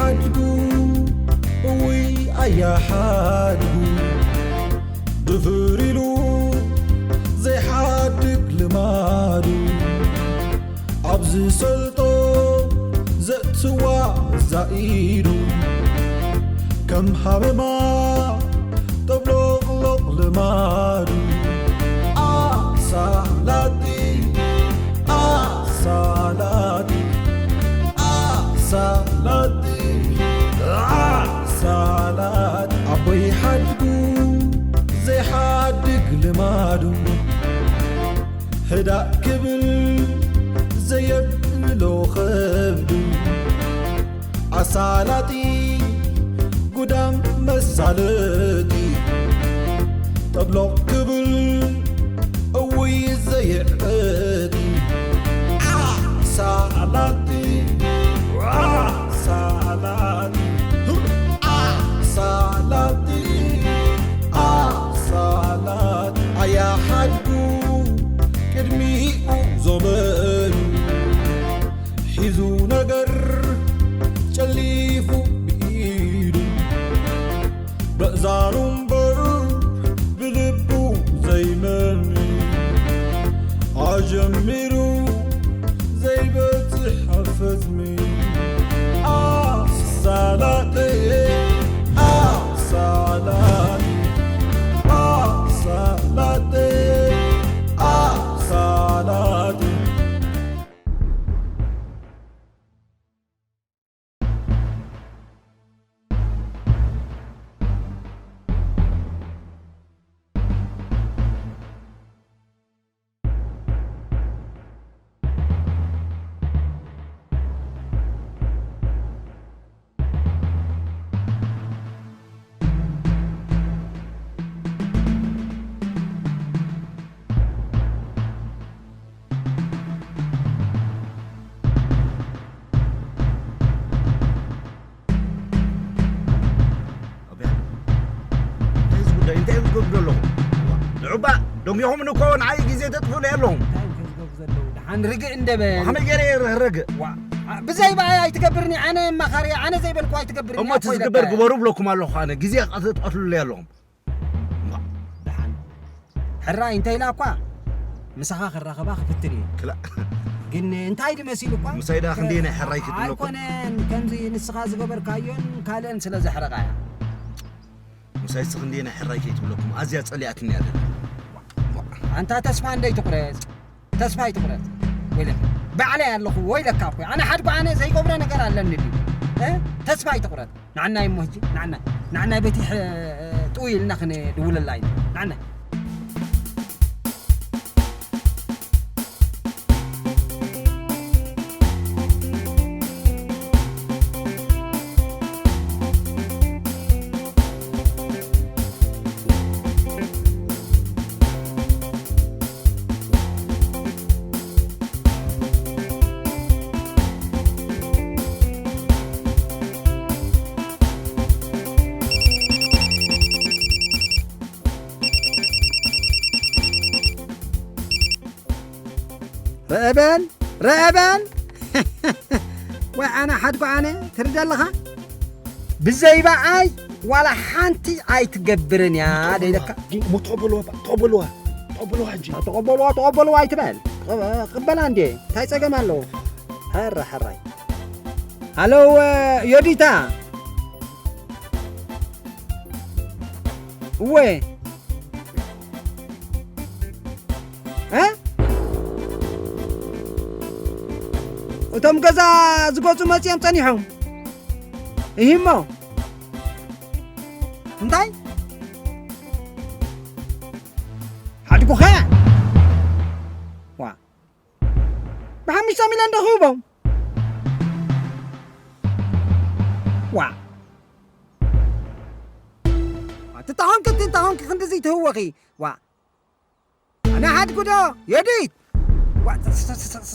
ሓድጉ እውይ ኣያ ሓድጉ ድፍር ኢሉ ዘይሓድግ ልማዱ ኣብ ዝሰልጦ ዘእትዋ ዛኢዱ ከም ሃመማ ጠብሎቕሎቕ ልማዱ ኣሳላጢ ኣሳላጢ ኣሳላጢ ኣሳላጢ ኣቦይ ሓድጉ ዘይሓድግ ልማዱ ህዳእ ክብል ዘየብሎ ኸብዱ ኣሳላጢ ጉዳም መሳለጢ ጠብሎቕ ክብል እውይ ዘየዕጢ ኣሳላጢ ኣሳላጢ ኣሳላጢ ኣሳላጢ ኣያ ሓድጉ ቅድሚኡ ዘመኑ ሒዙ ነገር ጨሊፉ ብኢዱ በእዛኑ እምበር ብልቡ ዘይመሚ ኣጀሚሩ ዘይበጽሕ ኣፈጽሚ ኣሳላጠ ኣሳላጠ ኣሳላጠ ኣሳላጠ እንታይ እዚ ጉዳይ እንታይ እዮም ዝገብሩ ዘለኹም? ንዑባ ደንጊኹም እኮ ንዓይ ግዜ ተጥፍኡለይ ኣለኹም። እንታይ እዮም ከ ዝገብሩ ዘለዉ? ደሓን ርግእ እንደ በል። ከመይ ገይረ እየ ርግእ? ዋ፣ ብዘይ በኣይ ኣይትገብርኒ። ኣነ መኻሪ፣ ኣነ ዘይበልኩ ኣይትገብርኒ እሞ እቲ እኮ ዝግበር ኢለካ። ግበሩ ብለኩም ኣለኹ። ኣነ ግዜ ተጥፍኡለይ ኣለኹም። ደሓን ሕራይ እንተ ኢላ እኳ ምሳኻ ክራኸባ ክፍትን እየ። ክላ ግን እንታይ ድመሲሉ እኳ ምሳይ ደኣ ክንደይ ናይ ሕራይ ክትብለኩም? ኣይኮነን፣ ከምዚ ንስኻ ዝገበርካዮን ካልእን ስለ ዘሕረቓ እያ። ምሳይ ስ ክንደይ ናይ ሕራይ ከይትብለኩም ኣዝያ ጸሊኣትኒ እያ ደላ። ኣንታ ተስፋ እንደይ ትቑረጽ፣ ተስፋ ኣይትቑረጽ። ወይለካ ባዕለይ ኣለኹ፣ ወይለካ እኮ ኣነ ሓድጉ ኣነ ዘይገብሮ ነገር ኣለኒ ድዩ? እ? ተስፋ ኣይትቑረጽ። ንዓናይ እሞ ሕጂ ንዓናይ ንዓናይ በቲ ሕ- ጥውይ ኢልና ክንድውለላ ኢና። ንዓናይ ረአ በል ረአ በል ወይ ኣነ ሓድጎ ኣነ ትርዳ ኣለኻ ብዘይ በኣይ ዋላ ሓንቲ ኣይትገብርን እያ ደይለካ እሞ ተቐበልዋ ተቐበልዋ ተቐበልዋ ሕጂ ተቐበልዋ ተቐበልዋ ኣይትበል ቅበላ እንዴ እንታይ ጸገም ኣለዎ ሕራ ሕራይ ሃሎ ዮዲታ እወ እ እቶም ገዛ ዝገጹ መጺኦም ጸኒሖም እሂሞ እንታይ ሓድጉኸ ዋ ብሓሙሽተ ሚልዮን ዶ ክህቦም ዋ ትታኾንኪ ትታኾንኪ ክንድዚ ትህወኺ ዋ ኣነ ሓድጉዶ የዲት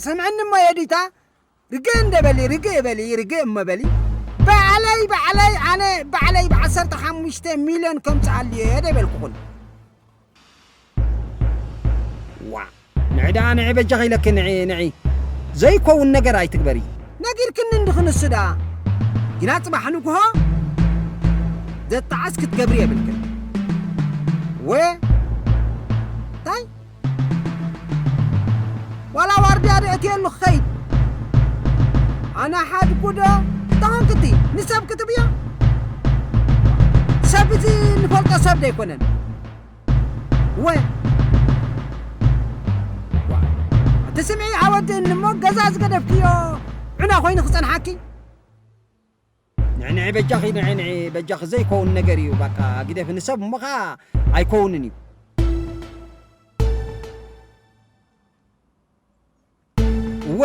ሰምዐኒ እሞ የዲታ ርግእ እንደ በሊ ርግእ በሊ ርግእ እሞ በሊ ባዕለይ ባዕለይ ኣነ ባዕለይ ብዓሰርተ ሓሙሽተ ሚልዮን ከምፅኣልዮ እየ ደበልኩኹን ዋ ንዒ ደኣ ንዒ በጃኺ ኢለኪ ንዒ ንዒ ዘይከውን ነገር ኣይትግበሪ ነጊርክኒ እንድኽንሱ ደኣ ግና ጽባሕ ንግሆ ዘጣዕስ ክትገብሪ የብልክን። ወ እንታይ ዋላ ዋርድያ ዶ እትየሉ ክኸይድ ኣነ ሓድኩ ዶ ተኾንክቲ ንሰብ ክትብዮ ሰብ እዚ ንፈልጦ ሰብ ዶ ኣይኮነን። ወ ዋ፣ እቲ ስምዒ ኣወድእኒ እሞ ገዛ ዝገደፍክዮ ዕና ኮይኑ ክጸንሓኪ። ንዕንዒ በጃኺ፣ ንዕንዒ በጃኺ፣ ዘይከውን ነገር እዩ። በቃ ግደፊ፣ ንሰብ እሞ ኸዓ ኣይከውንን እዩ። እወ፣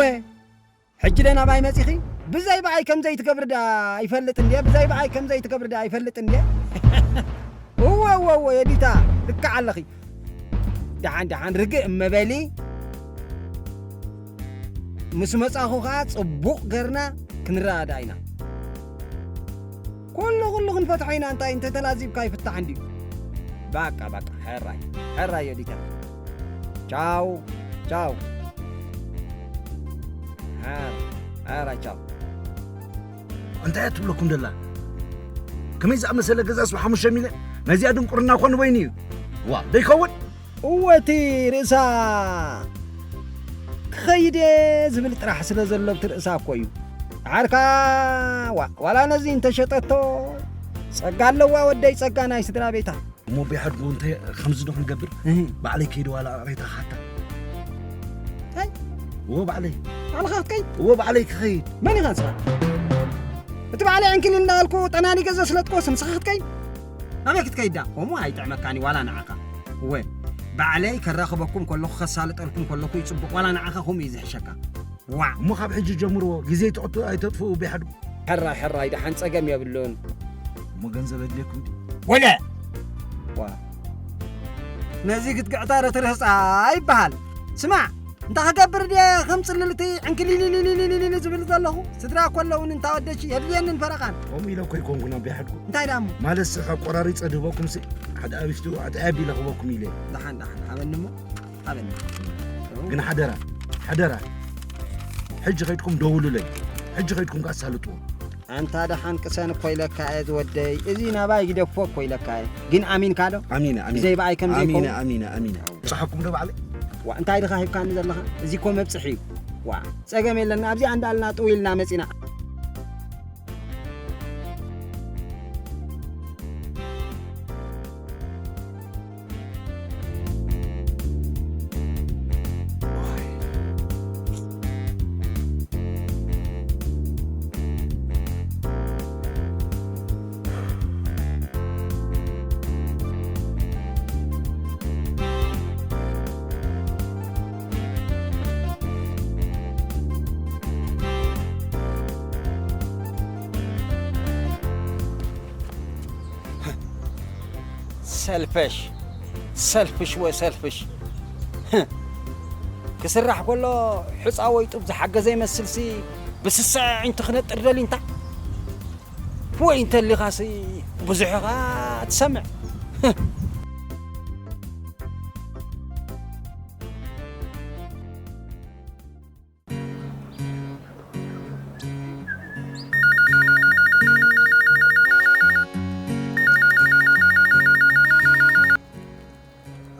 ሕጂ ደ ናባይ መጺኺ? ብዘይ ብኣይ ከም ዘይትገብሪ ደኣ ይፈልጥ እንድየ፣ ብዘይ ብኣይ ከም ዘይትገብሪ ደኣ ይፈልጥ እንድየ። እወ፣ እወ፣ እወ፣ የዲታ፣ ልክዕ ኣለኺ። ደሓን፣ ደሓን፣ ርግእ እመበሊ። ምስ መጻኹ ኸኣ ጽቡቕ ገርና ክንረዳዳእ ኢና። ኩሉ፣ ኩሉ ክንፈትሖ ኢና። እንታይ እንተ ተላዚብካ ይፍታሕ እንድዩ። በቃ፣ በቃ፣ ሕራይ፣ ሕራይ፣ የዲታ። ቻው፣ ቻው። ሕራይ፣ ሕራይ፣ ቻው። እንታይ እያ ትብለኩም ደላ? ከመይ ዝኣመሰለ ገዛስ ብሓሙሽተ ሚልዮን? ናይዚኣ ድንቁርና እኮ ንበይኑ እዩ። ዋ፣ ዶ ይኸውን? እወ፣ እቲ ርእሳ ክኸይድ እየ ዝብል ጥራሕ ስለ ዘሎ ኣብቲ ርእሳ እኮ እዩ። ደሓርካ ዋ-፣ ዋላ ነዚ እንተሸጠቶ ጸጋ ኣለዋ ወደይ፣ ጸጋ ናይ ስድራ ቤታ። እሞ ቤሓድጎ እንታይ ከምዚ ዶ ክንገብር? እህ። ባዕለይ ከይደ ዋላ ሬታ ክሓታ። እንታይ? እዎ ባዕለይ። ባዕልኻ ክትከይድ? እዎ ባዕለይ ክኸይድ። መን ኢኻ ንስኻ? እቲ ባዕለይ ዕንክሊል እንዳበልኩ ጠናኒገ ዘስለጥኩስ ንስኻ ክትከይድ? ኣበይ ክትከይድ ዳ? ከምኡ ኣይጥዕመካን እዩ ዋላ ንዓኻ። እወ፣ ባዕለይ ከራኽበኩም ከለኹ ከሳልጠልኩም ከለኹ እዩ ጽቡቕ፣ ዋላ ንዓኻ ከምኡ እዩ ዝሕሸካ። ዋዕ! እሞ ካብ ሕጂ ጀምርዎ፣ ግዜ ኣይተቕት-፣ ኣይተጥፍኡ ቤሓድጉ። ሕራይ፣ ሕራይ፣ ደሓን ጸገም የብሉን። እሞ ገንዘብ ኣድልየኩም ድዩ? ወለ! ዋ! ነዚ ክትግዕታ ዶ ትርህጻ ይበሃል። ስማዕ፣ እንታ ክገብር ድየ ከም ጽልልቲ ዕንክሊሊሊሊሊሊ ዝብል ዘለኹ? ስድራ እኮ ኣለውኒ፣ እንታ ወደች የድልየንን ፈረቓን። ከምኡ ኢለ እኮ ኣይኮንኩን ኣብ ቤሓድጉ። እንታይ ደኣ እሞ? ማለት ስኻ ቆራሪጸ ድህበኩምሲ፣ ሓደ ኣቢፍቱ፣ ኣጥዕያ ኣቢለ ክህበኩም ኢለ። ደሓን፣ ደሓን፣ ሃበኒ እሞ። ኣበኒ። ግን ሓደራ፣ ሓደራ፣ ሕጂ ኸይድኩም ደውሉለይ። ሕጂ ኸይድኩም ከኣ ኣሳልጥዎ። ኣንታ ደሓን ቅሰን እኮ ኢለካ እየ ዝወደይ። እዚ ናባይ ግደፎ እኮ ኢለካ እየ። ግን ኣሚንካ ዶ? ኣሚነ፣ ኣሚነ። ብዘይ ብኣይ ከም ኣሚነ፣ ዘይከውን? ኣሚነ፣ ኣሚነ። ብጽሓኩም ዶ ባዕለይ? ዋ፣ እንታይ ድኻ ሂብካኒ ዘለኻ? እዚ እኮ መብጽሒ እዩ። ዋ፣ ጸገም የለና። ኣብዚኣ እንዳልና ጥው ኢልና መጺና። ሰልፈሽ፣ ሰልፍሽ ወ ሰልፍሽ። ክስራሕ ከሎ ሑጻ ወይ ጡብ ዝሓገዘ ይመስልሲ ብስስዐ ኣዒንቲ ክነጥር ደልዩ እንታ? ወይ እንተሊኻሲ ብዙሕ ኢኻ ትሰምዕ።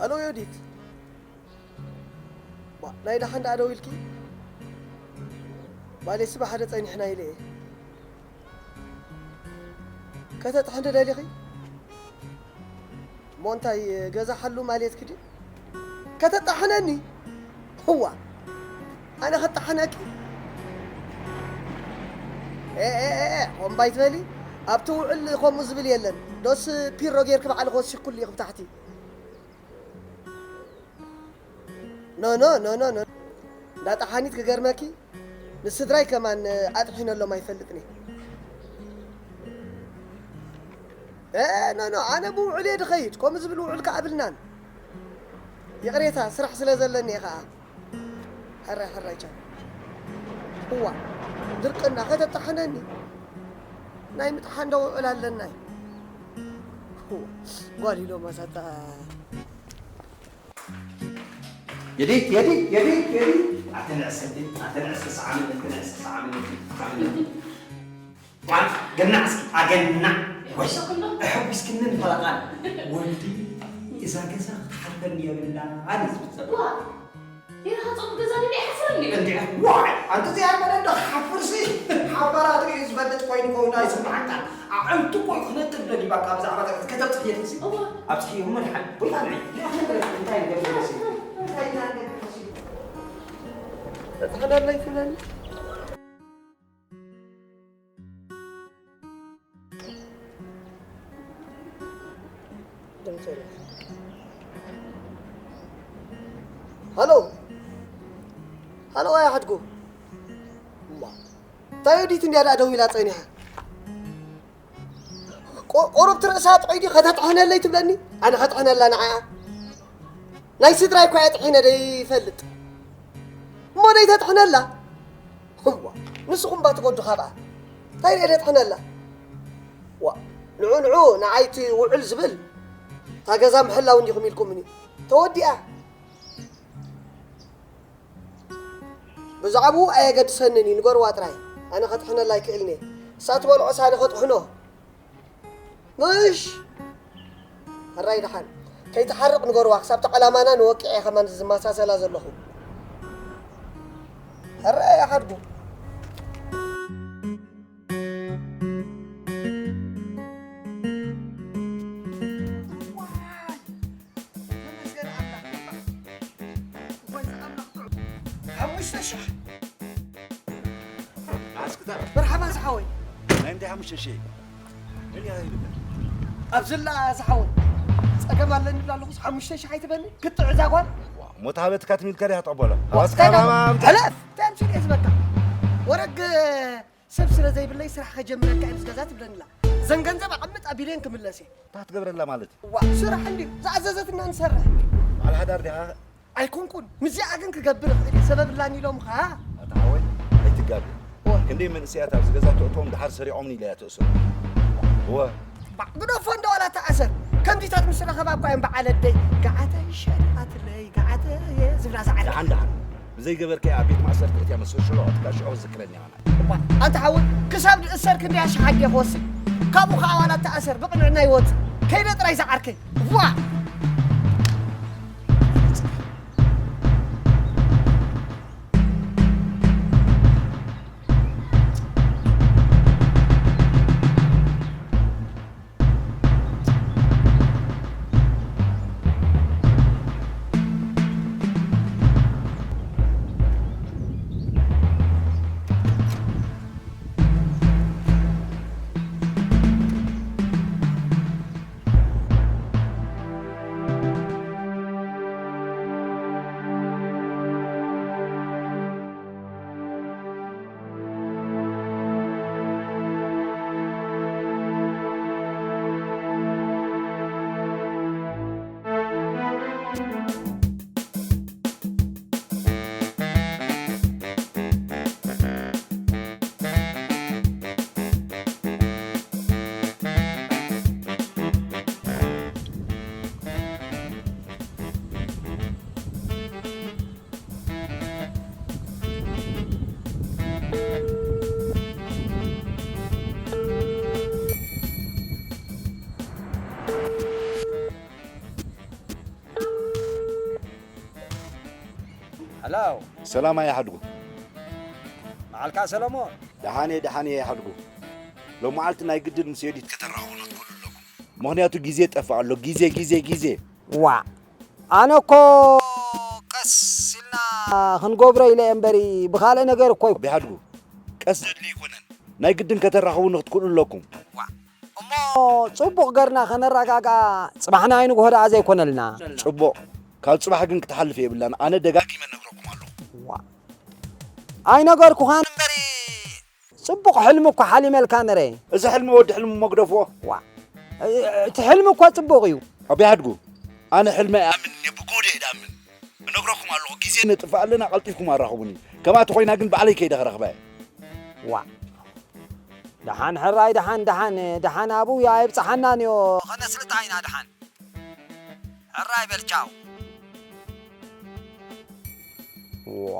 ኣሎ ዮዲት፣ ባ-፣ ናይ ደሓን ደኣ ደው ኢልኪ? ባሌ ስባ ሓደ ጸኒሕና ኢለ እየ። ከተጥሕኒ ደሊኺ? እሞ እንታይ ገዛ ሓሉ ማለትኪ ድዩ? ከተጣሕነኒ? እዋ፣ ኣነ ከጣሕነኪ? ኤ፣ ኤ፣ ኤ፣ ኤ፣ ሆምባይ ትበሊ? ኣብቲ ውዕል ከምኡ ዝብል የለን። ዶስ ፒሮ ጌርኪ ባዕልኺ ወሲኽኩሉ ኢኺ ብታሕቲ። ኖ፣ ኖ፣ ኖ፣ ኖ፣ ኖ። እንዳ ጠሓኒት ክገርመኪ፣ ንስድራይ ከማን ኣጥሒነሎም ኣይፈልጥን እየ። እ፣ ኖ፣ ኖ፣ ኣነ ብውዕል እየ ድኸይድ። ከምኡ ዝብል ውዕል ከኣ ኣብልናን። ይቕሬታ፣ ስራሕ ስለ ዘለኒ እየ ኸኣ። ሕራይ፣ ሕራይ፣ ቻው። እዋ፣ ድርቅና ከተጣሕነኒ። ናይ ምጥሓን ዶ ውዕል ኣለናይ? እዋ፣ ጓል ኢሎም ኣሳጣ። የዲ፣ የዲ፣ የዲ፣ የዲ። ኣተንዕሰ፣ ኣተንዕሰ፣ ሰዓምነት፣ ተንዕሰ፣ ሰዓምነት፣ ሰዓምነት። ዋን። ገናዕ እስኪ ኣገናዕ። ወይ የሕጉሰኩም ዶ? ኣሕጉስክንን ፈለቓን። ወዲ እዛ ገዛ ክትሓልፈኒ የብላን እዩ ዝብል ዘሎ። ዋ፣ ዲኻ ጾም ገዛ ንብል ይሓፍር እንዲ። እንዲ ዋይ፣ ኣንቲ እዚኣ መለ እንዶ ክሓፍርሲ ሓባራት እዩ ዝፈልጥ ኮይኑ ኮይኑ ኣይስምዓካ። ኣዕንቱ እኮ እዩ ክነጥብ ደሊ ባካ ብዛዕባ ገዛ ከተብጽሕ የትሲ። እዋ። ኣብጽሕ እዩ መድሓን። ወይ ካልዕ። እንታይ ነገር ደሲ? እንታይ እንታይ ነገር ደሲ? ተጽሕደለይ ትብለኒ? ሃሎ ሃሎ ኣያ ሓድጉ እማ እንታይ ወዲት እንድያ ደኣ ደው ኢላ ጸኒሓ ቆ- ቁሩብ ትርእሳ ጥዑይ ድዩ ከተጥሕነለይ ትብለኒ ኣነ ከጥሕነላ ንዓኣ ናይ ስድራይ እኳ እየ ጥሒነ ደይፈልጥ እሞ ደይተጥሕነላ እዋ፣ ንስኹም ባ ትጎዱ ካብኣ። እንታይ ርኤ ደጥሕነላ? ዋ፣ ንዑ ንዑ፣ ንዓይ እቲ ውዕል ዝብል፣ እታ ገዛ ምሕላው እንዲኹም ኢልኩምኒ። ተወዲኣ። ብዛዕባኡ ኣየገድሰንን እዩ፣ ንገርዋ ጥራይ። ኣነ ከጥሕነላ ኣይክእልን እየ። እሳ ትበልዖስ ኣነ ከጥሕኖ። ምሽ! ሕራይ ደሓን ከይትሓርቕ ንገርዋ ክሳብ ተቐላማና ንወቅዕ እየ ከማን ዝመሳሰላ ዘለኹ ሕራይ ሓድጉ ሓሙሽተ ሽሕ ኣስክታ መርሓባ ዝሓወይ ናይ ምንታይ ሓሙሽተ ሽሕ እያ ይብለ ኣብዝላ ዝሓወይ ጸገም ኣለኒ ብላ ኣለኹስ ሓሙሽተ ሽሕ ኣይትበኒ ክትዕ እዛ ጓል ሞት ሃበትካ ትሚልካ ዲያ ትቐበሎ ኣስካ ማማ ሕለፍ እንታይ ኣምሲሉ እየ ዝበካ ወረግ ሰብ ስለ ዘይብለይ ስራሕ ከጀምረካ እየ ምስ ገዛ ትብለኒላ ዘን ገንዘብ ኣቐምጥ ኣቢለየን ክምለስ እየ እንታይ ትገብረላ ማለት ዋ ስራሕ እንድዩ ዝኣዘዘትና ንሰርሕ በዓል ሓዳር ዲኻ ኣይኮንኩን ምስዚኣ ግን ክገብር እኽእል እየ ሰበብ እላኒ ኢሎም ኸዓ ኣታ ሓወይ ኣይትጋገ ክንደይ መንእሰያት ኣብዚ ገዛ ተእትዎም ደሓር ሰሪቖምኒ ኢለ እያ ተእስሮ እወ ግደፎ እንዶ ዋላ ተኣሰር ከምዚታት ምስ ረኸባ እኳ እየን በዓል ኣደይ ገዓተይ ሸሪቓትለይ ገዓተየ ዝብላ ሰዓት ደሓን ደሓን ብዘይገበርከያ ኣብ ቤት ማእሰርቲ እትያ መሰል ሽዑ ኣትካ ሽዑ ክዝክረኒ ኣና እባ ኣንታ ሓወይ ክሳብ ዝእሰር ክንደይ ኣሽሓት ድየ ክወስድ ካብኡ ከዓ ዋላ ተኣሰር ብቕንዕና ይወፅእ ከይደ ጥራይ ዝዓርከይ ዋ ሰላም ኣያ ሓድጉ። መዓልካ ሰለሞን። ደሓን እየ ደሓን እየ ኣያ ሓድጉ። ሎመዓልቲ ናይ ግድን ምስ ዮዲት ከተራኽቡና ትኽእሉ ኣለኩም። ምኽንያቱ ግዜ ይጠፍእ ኣሎ ግዜ ግዜ ግዜ። ዋእ ኣነ እኮ ቀስ ኢልና ክንገብሮ ኢለ እየ እምበሪ ብኻልእ ነገር እኮ። ኣቢ ሓድጉ ቀስ ዘድሊ ኣይኮነን ናይ ግድን ከተራኽቡኒ ክትክእሉ ኣለኩም። ዋእ እሞ ጽቡቕ ገርና ከነረጋግኣ ጽባሕ ናይ ንግሆ ደኣ ዘይኮነልና። ጽቡቕ። ካብ ጽባሕ ግን ክትሓልፍ የብላን። ኣነ ደጋጊመ እነግረኩም ኣለኹ። ዋእ ኣይነገርኩኻን እምበሪ ጽቡቕ ሕልሚ እኮ ሓሊመልካ ነረ። እዚ ሕልሚ ወዲ ሕልሚ እሞ ግደፍዎ። ዋእ እቲ ሕልሚ እኮ ጽቡቕ እዩ። ኣቢ ሓድጉ ኣነ ሕልሚ ኣይኣምንን እየ ብጎዲ እየ ድኣምን። እነግረኩም ኣለኹ ግዜ ነጥፍእ ኣለና ቀልጢፍኩም ኣራኽቡኒ። ከምኣ ተኾይና ግን ባዕለይ ከይደ ክረኽባ እየ። ዋእ ደሓን ሕራይ ደሓን ደሓን ደሓን ኣብያ ኣይብፅሓናን እዮ ኸነስልጣ ኢና ደሓን ሕራይ በል ቻው ዋ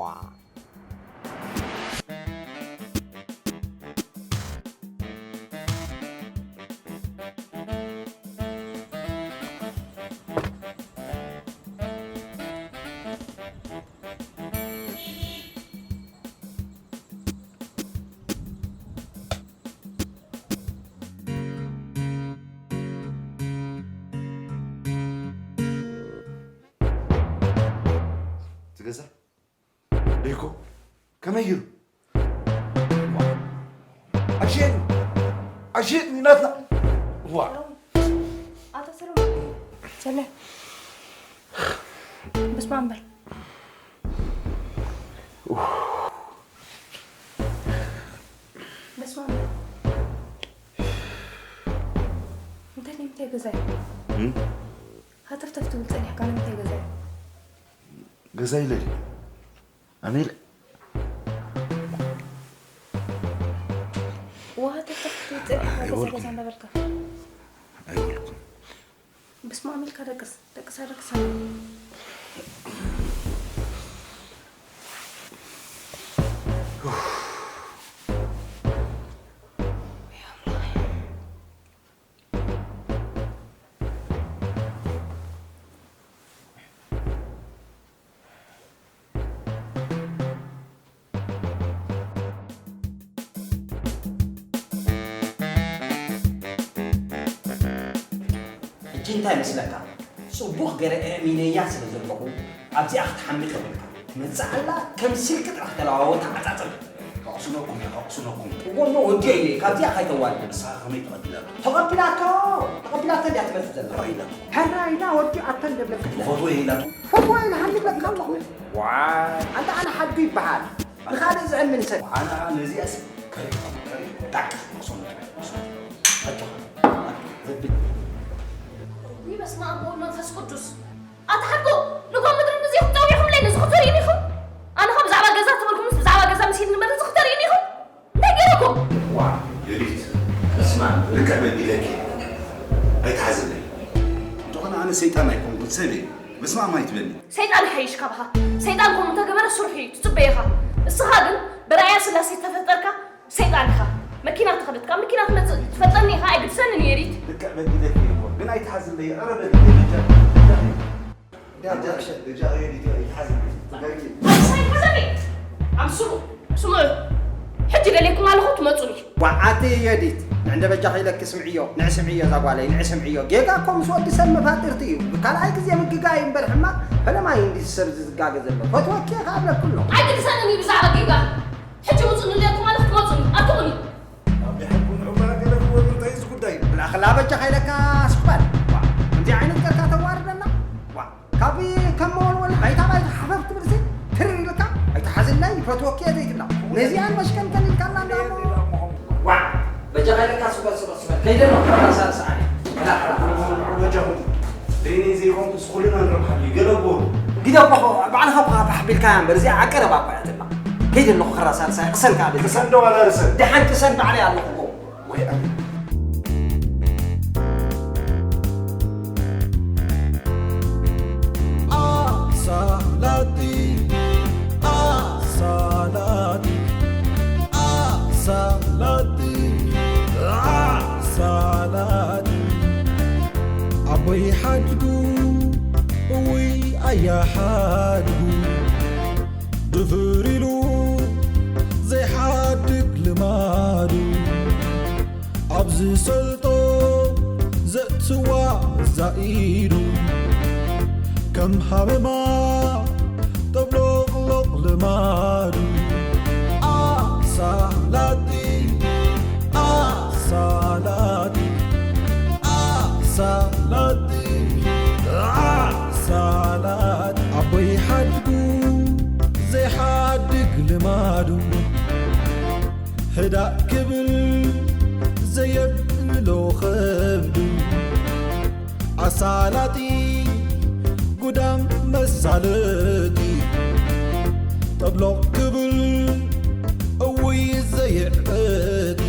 ገዛ ሌኮ ከመይ ገይሩ ኣሸየኒ ኣሸየኒ ናትና ዋ ኣታ ሰለሞን ሰለ በስመ ኣብ በል በስመ ኣብ በል እንታይ ንምንታይ ገዛይ ሃተፍተፍ ትብል ጸኒሕካ ንምንታይ ገዛይ ገዛይ ለሊ ኣሜል ውሃ ተተኽቲ ጽንሕ ገዛ ገዛ እንዳበልካ ኣይበልኩም ብስማ ኣሚልካ ደቅስ ደቅሳ ደቅሳ ሕጂ እንታይ መስለካ? ጽቡቕ ገለ ኣእሚነያ ስለ ዘለኹ ኣብዚኣ ክትሓሚ ከብልካ። ትመጽእ ኣላ ከም ስልኪ ጥራሕ ተለዋወጥ ተዓጻጸፍ። ከቕስነኩም እየ ከቕስነኩም። እዎ እሞ ወዲኦ ኢለ ካብዚኣ ካይተዋርድ። ንስኻ ከመይ ተቐቢላቶ? ተቐቢላቶ ተቐቢላቶ እንድያ ትመጽእ ዘላ። ሕራይ ኢላ። ሕራይ ኢላ ወዲኣቶ እንደ ብለካ። ትፈትዎ እየ ኢላቶ። ፈትዎ ኢላ ሃኒ ብለካ ኣለኹ። ዋይ። ኣንታ ኣነ ሓዱ ይበሃል። ንኻልእ ዘእምን ሰብ። ኣነ ነዚኣስ ከሪኾም ከሪኾም ዳቅ መሶም መሶም ኣጆኻ ዘብል ውይ በስመ ኣብ ወወልድ መንፈስ ቅዱስ ኣታ ሓድጎ ንጎ ምድሪ ንዚኹም ጸዊኹምለይ ነዚ ክተርእዩኒ ኢኹም ኣነ ኸ ብዛዕባ ገዛ ተበልኩምስ ብዛዕባ ገዛ ምሲል ንበር እዚ ክተርእዩኒ ኢኹም እንታይ ገይረኩም ዋ ዮዲት እስማ ልክዕ በዲለኪ ኣይትሓዝለይ እንተኾነ ኣነ ሰይጣን ኣይኮንኩን ሰብ እየ ምስማም ኣይትበሊ ሰይጣን ይሓይሽ ካብኻ ሰይጣን ከምኡ እንተገበረ ስርሑ እዩ ትጽበየኻ እስኻ ግን ብራእያ ስላሴ ተፈጠርካ ሰይጣን ኢኻ መኪና ተኸደትካ መኪና ትመጽእ ትፈልጠኒ ኢኻ ኣይግድሰንን እዩ ሪት ልክዕ በዲለኪ እኮ ግን ኣይትሓዝለይ ኧረ በዲለይ ብጃ ብጃ ብጃ ሪት ኣይትሓዝለይ ትገርጊ ኣይትሓዘኒ ኣምስሉ ስምዑ ሕጂ ደልየኩም ኣለኹ ትመጹኒ ዋዓቲ የዲት ንዕንደ በጃኺ ኢለኪ ስምዕዮ ንዕ ስምዕዮ እዛ ጓለይ ንዕ ስምዕዮ ጌጋ እኮ ምስ ወዲ ሰብ መፋጥርቲ እዩ ካልኣይ ግዜ ምግጋይ እምበር ሕማቕ ፈለማይ እንዲ ሰብ ዝጋገ ዘሎ ፈትወኪ እየ ክኣብለኪ ኣሎ ኣይግድሰንን እዩ ብዛዕባ ጌጋ ሕጂ ውጹ ንልየኩም ኣለኹ ትመጹኒ ኣትኹኒ ኣብ ይሓልኩም ዕባራ ገለ ክወዱ እንታይ እዚ ጉዳይ ብላኽላ በጃኻ ኢለካ ስቕ በል ከምዚ ዓይነት ገርካ ተዋርደና ካብ ከም መወልወሊ ባይታ ባይታ ሓፈፍ ትብል ሲ ትርር ኢልካ ኣይትሓዝለይ ይፈትወኪ እየ ዘይትብላ ነዚኣን መሽከንከን ኢልካና እንዳሞ ዋዕ በጃኻ ኢለካ ስበል ስበል ስበል ከይደ ነው ከራሳር ሰዓት በጃኹም ደይነይ ዘይኮንኩስ ኩልና ንረብሓሉ እዩ ገለ በሉ ግደ እኮ ባዕልኻ እኮ ባሕ ቢልካያ እምበር እዚኣ ዓቀረባ እኮ እያ ዘላ ከይደ ኣለኹ ከራሳር ሰዓት ቅሰን ከዓ በዚ ቅሰን ዶ ዋላ ርሰን ደሓን ቅሰን ባዕለይ ኣለኹ እኮ ወይ ኣነ ኣሳላጢ ኣሳላጢ ኣሳላጢ ኣሳላጢ ኣቦይ ሓድጉ እውይ ኣያ ሓድጉ ድፍር ኢሉ ዘይሓድግ ልማዱ ኣብ ዝሰልጦ ዘእትዋ ዛኢዱ ከም ሃመማ ጠብሎቕሎቕ ልማዱ ኣሳላጢ ኣሳላጢ ኣሳላጢ ኣሳላጢ ኣቦይ ሓድጉ ዘይሓድግ ልማዱ ህዳእ ክብል ዘየብሎ ኸብዱ ኣሳላጢ ጉዳም መሳለጢ ጠብሎቕ ክብል እውይ ዘየዕጢ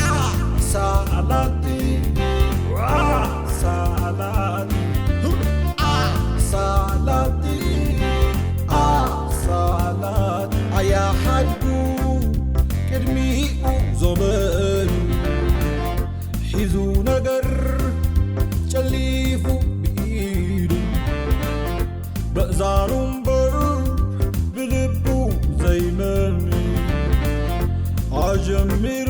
ኣሳላጢ ኣሳላጢ ኣሳላጢ ኣሳላጢ ኣያ ሓድጉ ቅድሚኡ ዞበሉ ሒዙ ነገር ጨሊፉ ብኢዱ በእዛኑ እምበር ብልቡ ዘይመኒ ኣጀሚሩ